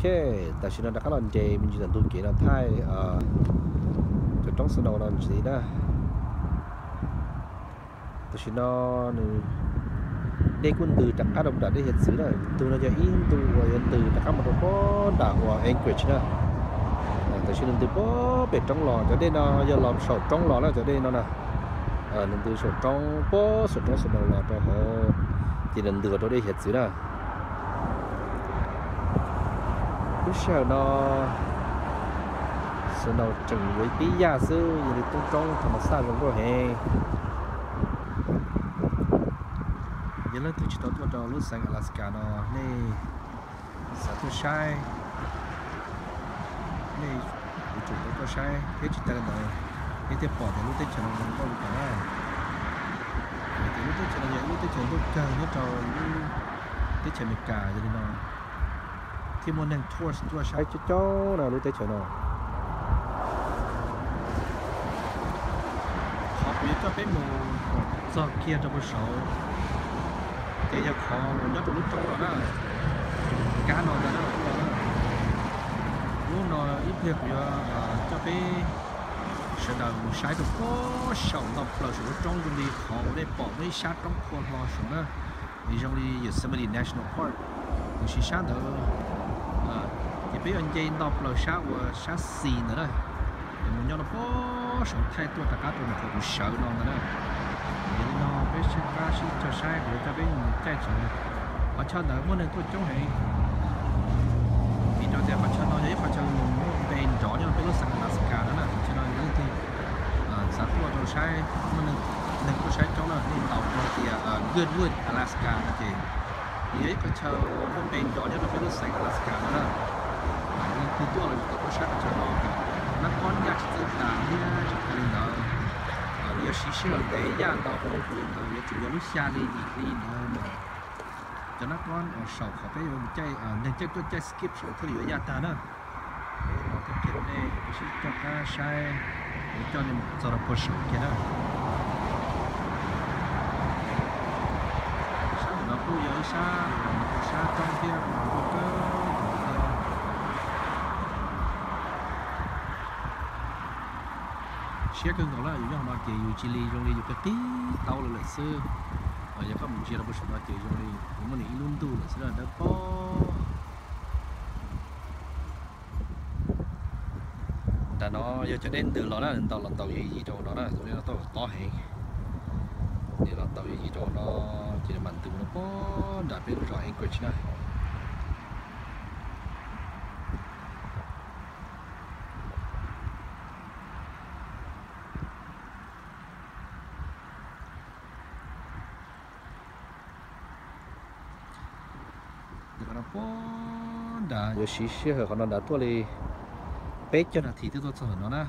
Tam sim no rov qab los nres me ntsis ntawm ntug kev no thaij cov roob snow no ntxiv na. Tam sim no nws dej kuj ntws rov qab rau nram dej hiav txwv na. Ntug no yog ib ntu uas yuav ntws rov qab mus rau puag nram uas Anchorage na. Tam sim nws ntws puag pem roob los, cov dej no yog los saum roob los na, cov dej no na. Nws ntws saum roob, puag saum roob snow los rau hauv, ces nws ntws rau dej hiav txwv na. Lub sij hawm no snow tseem yuav pib yaj xwb, yog li toob roob thaum mas xaj zoo nkauj heev. Yog leej twg tsis tau tuaj rau lub xeev Alaska no, nej xav tuaj saib, nej yuav tsum tau tuaj saib thiab. Tsis tas li ntawd, nej thiaj pom tias lub teb chaws no zoo nkauj li cas na. Vim tias lub teb chaws no yog ib lub teb chaws nkauj kawg nyob rau lub teb chaws Amelikas, yog li no thiaj muaj neeg tourist tuaj saib coob coob na lub teb chaws no. Qhov kuv yuav coj peb mus txog kiag rau puag saud, ces yog qhov uas nyob rau lub roob no na, kab no ntag na, lub no na. Lub no ib pliag kuv yuav coj peb sawv daws mus saib rau puag saum ntau plaws saum lub roob, zoo li qhov uas nej pom muaj ib sab roob qhua hlo saud na, zoo li Yosemite National Park. Nws siv sab ntawd, ces peb yuav nce ntau plaws sab uas sab xis ntawd na, es mus nyob rau puag saum thaij tuaj rov qab rau ntawm qhov kuv sawv no ntag na. Yog li no peb sib pab sib cog saib, kuv yuav coj peb mus caij tsev. Qhov chaw ntawd muaj neeg tuaj coob heev, vim rau tias qhov chaw no yog ib qhov chaw nws muaj npe nrov nyob rau peb lub xeev Alaska no na. Qhov chaw no yog leej twg xav tuaj rau saib, muaj neeg tuaj saib coob na, nej ntaus rau hais tias Goodwood, Alaska no ces nws yog ib qhov chaw muaj npe nrov nyob rau peb lub xeev Alaska no na. Leej twg tuaj los yuav tau tuaj saib qhov chaw no. Nab kob yaj tsis txawj tas thiab, tsis tas li ntawd, nws yuav siv sij hawm ntev yaj ntau, li ntawd yuav tsum yog lub xya hli yim hli ntawd mas cov nab kob saum qhov peb yuav caij, neeg caij tuaj caij ski saum thiaj li yuav yaj tag na. Los tag kis nej sib coj qab saib, kuv coj nej mus txog rau puag saum kiag na. Sab ntawm no kuj yog ib sab uas sab roob thiab, zoo nkauj kawg nkaus li thiab. Siab kawg nkaus na, yus nyob hauv no ces yus cia li zoo li yus qig qig taub lawm lawm xwb. Yog koj mus ntsia rau puag saum no ces zoo li nws muaj nws ib lub ntuj lawm xwb na, dawb paug. Nram no yog cov dej ntws los na, ntaus los ntaus yig yig rau no na, tus dej no tau tob heev. Nws los ntaus yig yig rau no, ces nws mam ntws mus rau puag nram peb lub zos Anchorage na. Qhov no puag nrad yuav siv sij hawm qhov no nrad tuaj li peb caug nas this twb tuaj txog no na.